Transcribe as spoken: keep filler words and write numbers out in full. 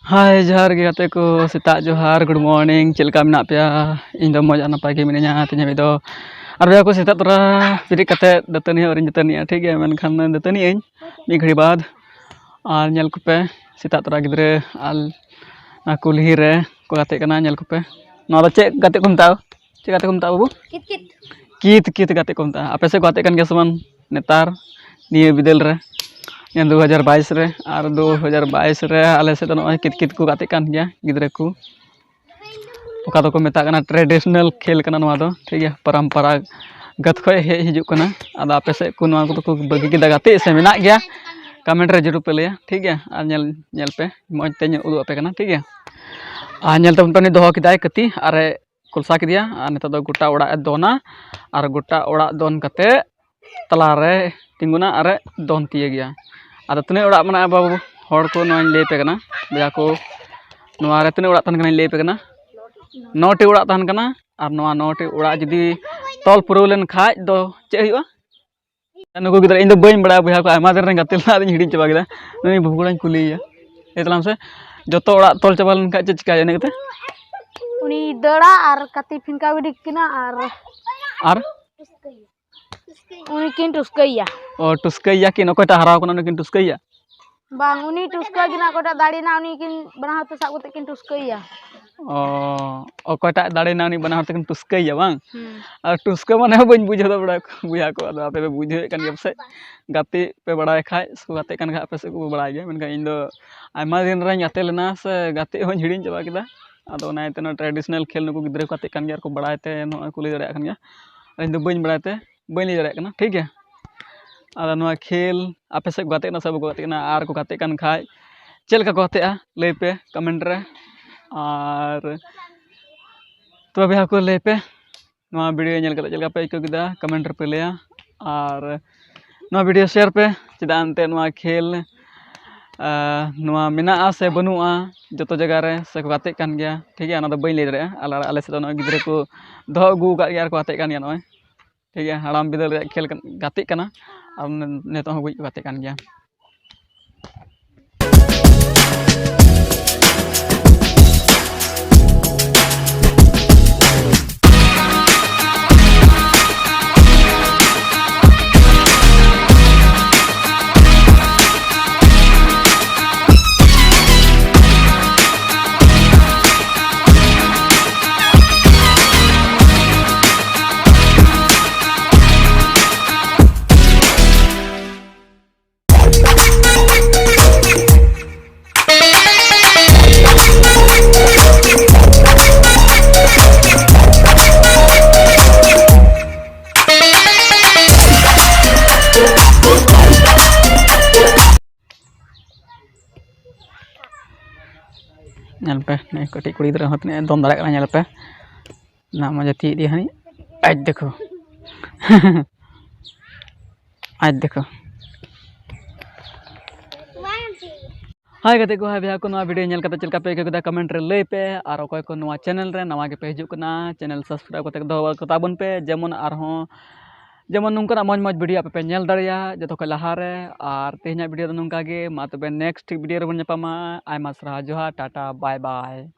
ᱦᱟᱭ, ᱡᱚᱦᱟᱨ ᱜᱮ ᱜᱟᱛᱮ ᱠᱚ, ᱥᱮᱛᱟᱜ ᱡᱚᱦᱟᱨ, good morning᱾ ᱪᱮᱫ ᱞᱮᱠᱟ ᱢᱮᱱᱟᱜ ᱯᱮᱭᱟ? ᱤᱧ ᱫᱚ ᱢᱚᱡᱽ ᱟᱨ ᱱᱟᱯᱟᱭ ᱜᱮ ᱢᱤᱱᱟᱹᱧᱟ ᱛᱮᱦᱮᱧ ᱦᱟᱹᱵᱤᱡ ᱫᱚ᱾ ᱟᱨ ᱵᱚᱭᱦᱟ ᱠᱚ, ᱥᱮᱛᱟᱜ ᱛᱚᱨᱟ ᱵᱮᱨᱮᱫ ᱠᱟᱛᱮᱫ ᱫᱟᱹᱛᱟᱹᱱᱤ ᱦᱚᱸ ᱟᱹᱣᱨᱤᱧ ᱫᱟᱹᱛᱟᱹᱱᱤᱜᱼᱟ, ᱴᱷᱤᱠ ᱜᱮᱭᱟ, ᱢᱮᱱᱠᱷᱟᱱ ᱫᱟᱹᱛᱟᱹᱱᱤᱜ ᱟᱹᱧ ᱢᱤᱫ ᱜᱷᱟᱹᱲᱤ ᱵᱟᱫᱽ᱾ ᱟᱨ ᱧᱮᱞ ᱠᱚᱯᱮ, ᱥᱮᱛᱟᱜ ᱛᱚᱨᱟ ᱜᱤᱫᱽᱨᱟᱹ ᱟᱨ ᱚᱱᱟ ᱠᱩᱞᱦᱤ ᱨᱮ ᱠᱚ ᱜᱟᱛᱮᱜ ᱠᱟᱱᱟ, ᱧᱮᱞ ᱠᱚᱯᱮ᱾ ᱱᱚᱣᱟ ᱫᱚ ᱪᱮᱫ ᱜᱟᱛᱮ ᱠᱚ ᱢᱮᱛᱟᱜᱼᱟ? ᱪᱮᱫ ᱜᱟᱛᱮ ᱠᱚ ᱢᱮᱛᱟᱜᱼᱟ ᱵᱟᱹᱵᱩ? ᱠᱤᱛ ᱠᱤᱛ᱾ ᱠᱤᱛ ᱠᱤᱛ ᱜᱟᱛᱮ ᱠᱚ ᱢᱮᱛᱟᱜᱼᱟ᱾ ᱟᱯᱮ ᱥᱮᱫ ᱠᱚ ᱜᱟᱛᱮᱜ ᱠᱟᱱ ᱜᱮᱭᱟ ᱥᱮ ᱵᱟᱝ ᱱᱮᱛᱟᱨ ᱱᱤᱭᱟᱹ ᱵᱤᱫᱟᱹᱞ ᱨᱮ? ᱱᱤᱭᱟᱹ ᱫᱩ ᱦᱟᱡᱟᱨ ᱵᱟᱭᱤᱥ ᱨᱮ, ᱟᱨ ᱫᱩ ᱦᱟᱡᱟᱨ ᱵᱟᱭᱤᱥ ᱨᱮ ᱟᱞᱮ ᱥᱮᱫ ᱫᱚ ᱱᱚᱜᱼᱚᱭ ᱠᱤᱛ ᱠᱤᱛ ᱠᱚ ᱜᱟᱛᱮᱜ ᱠᱟᱱ ᱜᱮᱭᱟ ᱜᱤᱫᱽᱨᱟᱹ ᱠᱚ᱾ ᱚᱠᱟ ᱫᱚᱠᱚ ᱢᱮᱛᱟᱜ ᱠᱟᱱᱟ traditional ᱠᱷᱮᱞ ᱠᱟᱱᱟ ᱱᱚᱣᱟ ᱫᱚ, ᱴᱷᱤᱠ ᱜᱮᱭᱟ, ᱯᱚᱨᱚᱢᱯᱚᱨᱟᱜᱚᱛ ᱠᱷᱚᱱ ᱦᱮᱡ ᱦᱤᱡᱩᱜ ᱠᱟᱱᱟ᱾ ᱟᱫᱚ ᱟᱯᱮ ᱥᱮᱫ ᱠᱚ ᱱᱚᱣᱟ ᱠᱚᱫᱚ ᱠᱚ ᱵᱟᱹᱜᱤ ᱠᱮᱫᱟ ᱜᱟᱛᱮᱜ ᱥᱮ ᱢᱮᱱᱟᱜ ᱜᱮᱭᱟ? comment ᱨᱮ ᱡᱟᱹᱨᱩᱲ ᱯᱮ ᱞᱟᱹᱭᱟ, ᱴᱷᱤᱠ ᱜᱮᱭᱟ᱾ ᱟᱨ ᱧᱮᱞ, ᱧᱮᱞ ᱯᱮ, ᱢᱚᱡᱽ ᱛᱮᱧ ᱩᱫᱩᱜ ᱟᱯᱮ ᱠᱟᱱᱟ, ᱴᱷᱤᱠ ᱜᱮᱭᱟ᱾ ᱟᱨ ᱧᱮᱞ ᱛᱟᱵᱚᱱ ᱯᱮ, ᱩᱱᱤ ᱫᱚᱦᱚ ᱠᱮᱫᱟᱭ ᱠᱟᱹᱛᱤ ᱟᱨᱮ ᱠᱚᱞᱥᱟ ᱠᱮᱫᱮᱭᱟ, ᱟᱨ ᱱᱤᱛᱚᱜ ᱫᱚ ᱜᱚᱴᱟ ᱚᱲᱟᱜ ᱮ ᱫᱚᱱᱟ, ᱟᱨ ᱜᱚᱴᱟ ᱚᱲᱟᱜ ᱫᱚᱱ ᱠᱟᱛᱮ ᱛᱟᱞᱟᱨᱮ ᱛᱤᱸᱜᱩᱱᱟ ᱟᱨᱮ ᱫᱚᱱ ᱛᱤᱭᱟᱹᱜᱮᱭᱟ᱾ ᱟᱫᱚ ᱛᱤᱱᱟᱹᱜ ᱚᱲᱟᱜ ᱢᱮᱱᱟᱜᱼᱟ ᱵᱟᱹᱵᱩ? ᱦᱚᱲ ᱠᱚ ᱱᱚᱣᱟᱧ ᱞᱟᱹᱭ ᱟᱯᱮ ᱠᱟᱱᱟ, ᱵᱚᱭᱦᱟ ᱠᱚ, ᱱᱚᱣᱟ ᱨᱮ ᱛᱤᱱᱟᱹᱜ ᱚᱲᱟᱜ ᱛᱟᱦᱮᱱ ᱠᱟᱱᱟᱧ ᱞᱟᱹᱭ ᱟᱯᱮ ᱠᱟᱱᱟ᱾ ᱱᱚᱴᱤ ᱚᱲᱟᱜ ᱛᱟᱦᱮᱱ ᱠᱟᱱᱟ, ᱟᱨ ᱱᱚᱣᱟ ᱱᱚᱴᱤ ᱚᱲᱟᱜ ᱡᱩᱫᱤ ᱛᱚᱞ ᱯᱩᱨᱟᱹᱣ ᱞᱮᱱ ᱠᱷᱟᱡ ᱫᱚ ᱪᱮᱫ ᱦᱩᱭᱩᱜᱼᱟ? ᱱᱩᱠᱩ ᱜᱤᱫᱽᱨᱟᱹ, ᱤᱧ ᱫᱚ ᱵᱟᱹᱧ ᱵᱟᱲᱟᱭᱟ ᱵᱚᱭᱦᱟ ᱠᱚ, ᱟᱭᱢᱟ ᱫᱤᱱ ᱨᱮᱱ ᱜᱟᱛᱮ ᱞᱮᱱᱟ, ᱟᱫᱚᱧ ᱦᱤᱲᱤᱧ ᱪᱟᱵᱟ ᱠᱮᱫᱟ᱾ ᱱᱩᱭ ᱵᱟᱹᱵᱩ ᱠᱚᱲᱟᱧ ᱠᱩᱞᱤᱭᱮᱭᱟ, ᱞᱟᱹᱭ ᱛᱟᱞᱟᱝ ᱢᱮᱥᱮ, ᱡᱚᱛᱚ ᱚᱲᱟᱜ ᱛᱚᱞ ᱪᱟᱵᱟ ᱞᱮᱱ ᱠᱷᱟᱡ ᱪᱮᱫ ᱪᱤᱠᱟᱹᱭᱟ ᱤᱱᱟᱹ ᱠᱟᱛᱮ? ᱩᱱᱤ ᱫᱟᱹᱲᱟ ᱟᱨ ᱠᱟᱹᱛᱤ ᱯᱷᱤᱱᱠᱟᱣ ᱜᱤᱰᱤ ᱠᱤᱱᱟ ᱟᱨ ᱟᱨ? ᱩᱱᱤ ᱠᱤᱱ ᱴᱩᱥᱠᱟᱹᱭᱮᱭᱟ᱾ ᱚ, ᱴᱩᱥᱠᱟᱹᱭᱮᱭᱟ ᱠᱤᱱ, ᱚᱠᱚᱭᱴᱟᱜ ᱦᱟᱨᱟᱣ ᱠᱟᱱᱟ ᱩᱱᱤ ᱠᱤᱱ ᱴᱩᱥᱠᱟᱹᱭᱮᱭᱟ? ᱵᱟᱝ, ᱩᱱᱤ ᱴᱩᱥᱠᱟᱹ ᱜᱮ ᱱᱟᱜ ᱚᱠᱚᱭᱴᱟᱜ ᱫᱟᱲᱮᱭᱮᱱᱟ ᱩᱱᱤ ᱠᱤᱱ ᱵᱟᱱᱟ ᱦᱚᱲ ᱛᱮ ᱥᱟᱵ ᱠᱟᱛᱮ ᱠᱤᱱ ᱴᱩᱥᱠᱟᱹᱭᱮᱭᱟ᱾ ᱚ, ᱚᱠᱚᱭᱴᱟᱜ ᱫᱟᱲᱮᱭᱮᱱᱟ ᱩᱱᱤ ᱵᱟᱱᱟ ᱦᱚᱲ ᱛᱮᱠᱤᱱ ᱴᱩᱥᱠᱟᱹᱭᱮᱭᱟ ᱵᱟᱝ? ᱦᱩᱸ᱾ ᱟᱨ ᱴᱩᱥᱠᱟᱹ ᱢᱟᱱᱮ ᱦᱚᱸ ᱵᱟᱹᱧ ᱵᱩᱡᱷᱟᱹᱣ ᱫᱟ ᱵᱚᱭᱦᱟ ᱠᱚ, ᱵᱚᱭᱦᱟ ᱠᱚ, ᱟᱫᱚ ᱟᱯᱮ ᱯᱮ ᱵᱩᱡᱷᱟᱹᱣᱮᱫ ᱠᱟᱱ ᱜᱮᱭᱟ ᱯᱟᱥᱮᱡ᱾ ᱜᱟᱛᱮᱜ ᱯᱮ ᱵᱟᱲᱟᱭ ᱠᱷᱟᱡ ᱥᱮ ᱠᱚ ᱜᱟᱛᱮᱜ ᱠᱟᱱ ᱠᱷᱟᱡ ᱟᱯᱮ ᱥᱮᱫ ᱠᱚ ᱵᱟᱲᱟᱭ ᱜᱮᱭᱟ, ᱢᱮᱱᱠᱷᱟᱱ ᱤᱧ ᱫᱚ ᱟᱭᱢᱟ ᱫᱤᱱ ᱨᱮᱧ ᱜᱟᱛᱮ ᱞᱮᱱᱟ ᱥᱮ ᱜᱟᱛᱮᱜ ᱦᱚᱸᱧ ᱦᱤᱲᱤᱧ ᱪᱟᱵᱟ ᱠᱮᱫᱟ᱾ ᱟᱫᱚ ᱚᱱᱟ ᱤᱭᱟᱹᱛᱮ ᱱᱚᱣᱟ traditional ᱠᱷᱮᱞ ᱱᱩᱠᱩ ᱜᱤᱫᱽᱨᱟᱹ ᱠᱚ ᱜᱟᱛᱮᱜ ᱠᱟᱱ ᱜᱮᱭᱟ ᱟᱨ ᱠᱚ ᱵᱟᱲᱟᱭ ᱛᱮ ᱱᱚᱜᱼᱚᱭ ᱠᱚ ᱞᱟᱹᱭ ᱫᱟᱲᱮᱭᱟᱜ ᱠᱟᱱ ᱜᱮᱭᱟ᱾ ᱤᱧ ᱫᱚ ᱵᱟᱹᱧ ᱵᱟᱲᱟᱭ ᱛᱮ ᱵᱟᱹᱧ ᱞᱟᱹᱭ ᱫᱟᱲᱮᱭᱟᱜ ᱠᱟᱱᱟ, ᱴᱷᱤᱠ ᱜᱮᱭᱟ᱾ ᱟᱫᱚ ᱱᱚᱣᱟ ᱠᱷᱮᱞ ᱟᱯᱮ ᱥᱮᱫ ᱠᱚ ᱜᱟᱛᱮᱜ ᱠᱟᱱᱟ ᱥᱮ ᱵᱟᱠᱚ ᱜᱟᱛᱮᱜ ᱠᱟᱱᱟ, ᱟᱨ ᱠᱚ ᱜᱟᱛᱮᱜ ᱠᱟᱱ ᱠᱷᱟᱡ ᱪᱮᱫ ᱞᱮᱠᱟ ᱠᱚ ᱜᱟᱛᱮᱜᱼᱟ ᱞᱟᱹᱭ ᱯᱮ comment ᱨᱮ᱾ ᱟᱨ ᱛᱚᱵᱮ ᱵᱚᱭᱦᱟ ᱠᱚ ᱞᱟᱹᱭ ᱯᱮ, ᱱᱚᱣᱟ video ᱧᱮᱞ ᱠᱟᱛᱮ ᱪᱮᱫ ᱞᱮᱠᱟ ᱯᱮ ᱟᱹᱭᱠᱟᱹᱣ ᱠᱮᱫᱟ comment ᱨᱮᱯᱮ ᱞᱟᱹᱭᱟ᱾ ᱟᱨ ᱱᱚᱣᱟ video share ᱯᱮ, ᱪᱮᱫᱟᱜ ᱮᱱᱛᱮᱫ ᱱᱚᱣᱟ ᱠᱷᱮᱞ, ᱟᱨ ᱱᱚᱣᱟ ᱢᱮᱱᱟᱜᱼᱟ ᱥᱮ ᱵᱟᱹᱱᱩᱜᱼᱟ ᱡᱚᱛᱚ ᱡᱟᱭᱜᱟ ᱨᱮ, ᱥᱮ ᱠᱚ ᱜᱟᱛᱮᱜ ᱠᱟᱱ ᱜᱮᱭᱟ, ᱴᱷᱤᱠ ᱜᱮᱭᱟ, ᱚᱱᱟ ᱫᱚ ᱵᱟᱹᱧ ᱞᱟᱹᱭ ᱫᱟᱲᱮᱭᱟᱜᱼᱟ᱾ ᱟᱞᱮ, ᱟᱞᱮ ᱥᱮᱫ ᱫᱚ ᱱᱚᱜᱼᱚᱭ ᱜᱤᱫᱽᱨᱟᱹ ᱠᱚ ᱫᱚᱦᱚ ᱟᱹᱜᱩ ᱟᱠᱟᱫ ᱜᱮᱭᱟ ᱟᱨ ᱠᱚ ᱜᱟᱛᱮᱜ ᱠᱟᱱ ᱜᱮᱭᱟ ᱱᱚᱜᱼᱚᱭ᱾ ᱴᱷᱤᱠ ᱜᱮᱭᱟ, ᱦᱟᱲᱟᱢ ᱵᱤᱫᱟᱹᱞ ᱨᱮᱭᱟᱜ ᱠᱷᱮᱞ ᱠᱟᱱ-, ᱜᱟᱛᱮᱜ ᱠᱟᱱᱟ, ᱟᱨ ᱱᱤ-, ᱱᱤᱛᱚᱜ ᱦᱚᱸ ᱠᱚ ᱜᱟᱛᱮᱜ ᱠᱟᱱ ᱜᱮᱭᱟ᱾ ᱧᱮᱞ ᱯᱮ, ᱱᱩᱭ ᱠᱟᱹᱴᱤᱡ ᱠᱩᱲᱤ ᱜᱤᱫᱽᱨᱟᱹ ᱦᱚᱸ ᱛᱤᱱᱟᱹᱜ ᱮ ᱫᱚᱱ ᱫᱟᱲᱮᱭᱟᱜ ᱠᱟᱱᱟ, ᱧᱮᱞ ᱯᱮ᱾ ᱱᱟ ᱢᱟ ᱡᱟᱹᱛᱤ ᱤᱫᱤ ᱦᱟᱹᱱᱤ, ᱟᱡ ᱫᱮᱠᱷᱳ᱾ ᱟᱡ ᱫᱮᱠᱷᱳ᱾ ᱦᱟᱭ ᱜᱟᱛᱮ ᱠᱚ, ᱦᱟᱭ ᱵᱚᱭᱦᱟ ᱠᱚ, ᱱᱚᱣᱟ video ᱧᱮᱞ ᱠᱟᱛᱮ ᱪᱮᱫ ᱞᱮᱠᱟ ᱯᱮ ᱟᱹᱭᱠᱟᱹᱣ ᱠᱮᱫᱟ? Comment ᱨᱮ ᱞᱟᱹᱭ ᱯᱮ᱾ ᱟᱨ ᱚᱠᱚᱭ ᱠᱚ ᱱᱚᱣᱟ channel ᱨᱮ ᱱᱟᱣᱟ ᱜᱮᱯᱮ ᱦᱤᱡᱩᱜ ᱠᱟᱱᱟ, channel subscribe ᱠᱟᱛᱮ ᱫᱚᱦᱚ ᱠᱟᱛᱟ ᱵᱚᱱ ᱯᱮ, ᱡᱮᱢᱚᱱ ᱟᱨᱦᱚᱸ ᱡᱮᱢᱚᱱ ᱱᱚᱝᱠᱟᱱᱟᱜ ᱢᱚᱡᱽ ᱢᱚᱡᱽ video ᱟᱯᱮ ᱯᱮ ᱧᱮᱞ ᱫᱟᱲᱮᱭᱟᱜᱼᱟ ᱡᱚᱛᱚ ᱠᱷᱚᱱ ᱞᱟᱦᱟ ᱨᱮ᱾ ᱟᱨ ᱛᱮᱦᱮᱧᱟᱜ video ᱫᱚ ᱱᱚᱝᱠᱟ ᱜᱮ, ᱢᱟ ᱛᱚᱵᱮ next video ᱨᱮᱵᱚᱱ ᱧᱟᱯᱟᱢᱟ᱾ ᱟᱭᱢᱟ ᱥᱟᱨᱦᱟᱣ, ᱡᱚᱦᱟᱨ, ᱴᱟᱴᱟ, bye bye᱾